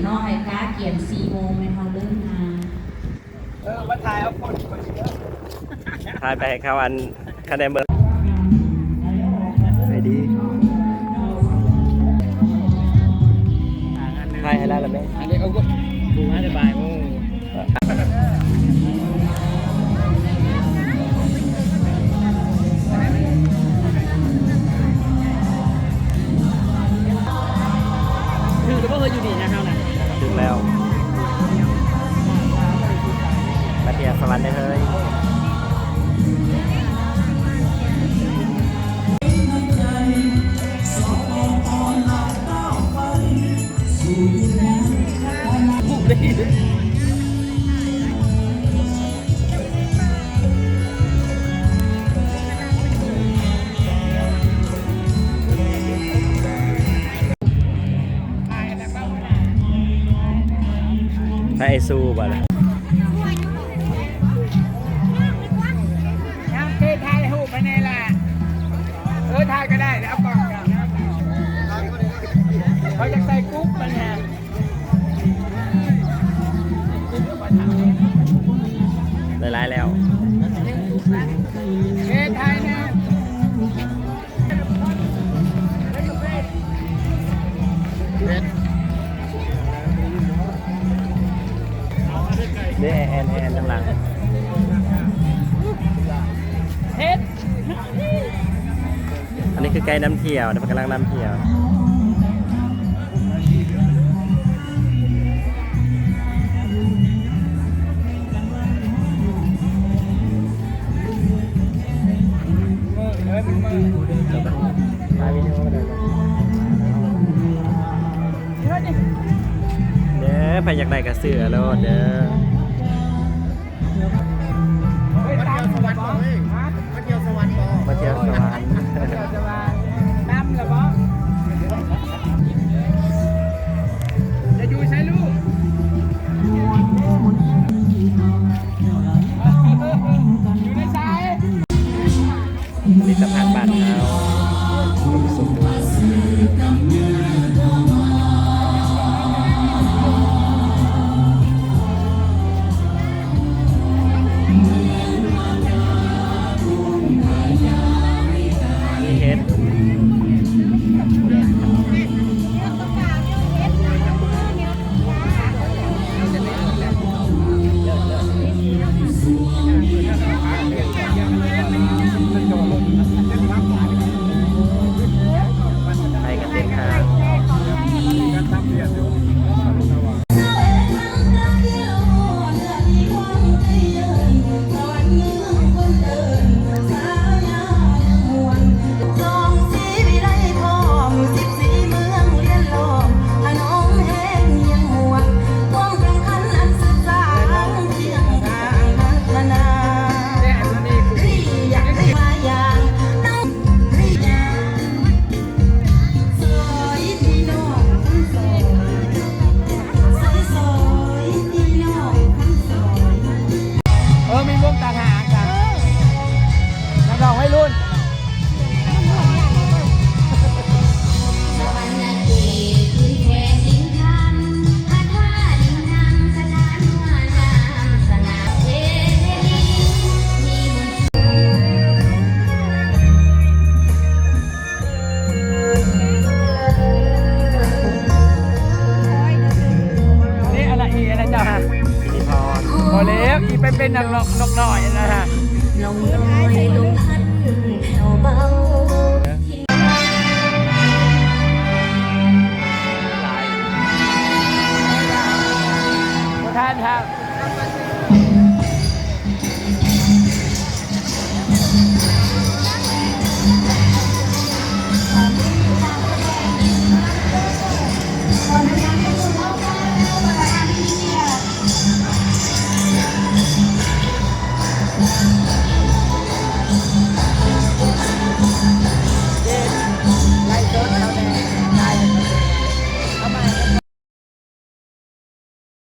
ເຮົາໃຫ້ກາກຽມສີ່ໂມງແມ່ນເຮົາເລີ່ມງານ. ເອີ ມາຖ່າຍເອົາຄົນໄປເດີ ຖ່າຍໄປໃຫ້ເຂົາ ອັນ ຄະແນນເບິ່ງ ໄດ້ດີ ຖ່າຍໃຫ້ລາວລະແມ່ ອັນນີ້ເອົາ ມາແຕ່ບ່າຍໂມງ. ຖືກແລ້ວບໍ່ເຮີ້ຍ ຢູ່ນີ້ນະເຮົານະ? ຖືກແລ້ວ ມາທ່ຽວສະຫວັນເດີເຮີ້ຍ. ໃຫ້ສູ້ບໍ່ລະ? ງາມເກີນ ຖ່າຍຮູບໃຫ້ແດ່ລະ. ເອີ ຖ່າຍກໍໄດ້ ເອົາກ້ອງ ເຂົາຢາກໃສ່ກຸບມັນນະ. ໄດ້ຫຼາຍແລ້ວ ເຮັດໃຫ້ແນ່ ເຮັດ ເດ້ ແອນ ແອນ ທາງຫຼັງ ເຮັດ. ອັນນີ້ຄືໄກນຳທ່ຽວ ເພິ່ນກຳລັງນຳທ່ຽວ. ເດີ ໃຜຢາກໄດ້ກໍຊື້ເອົາໂລດເດີ. ມາທ່ຽວສະຫວັນບໍ່ເອີຍ? ມາທ່ຽວສະຫວັນບໍ່? ມາທ່ຽວສະຫວັນ ມາທ່ຽວສະຫວັນ ນຳລະບໍ່? ຈະຢູ່ໃສລູກ? ຢູ່ໃນໃສ? ຜະລິດຕະພັນບ້ານເຮົາ. ມີເຫັດ ໄປກັນເຕັມຫ້າງ. ເອີ ມີວົງຕາງຫາກ ນັກຮ້ອງໄວລຸ້ນ. ນີ້ອັນນະ ອີອັນນະເຈົ້າຮະ ອີພອນ ບໍ່ແລ້ວ ອີໄປເປັນນາງນກ ນົກນ້ອຍອັນນະຮະ.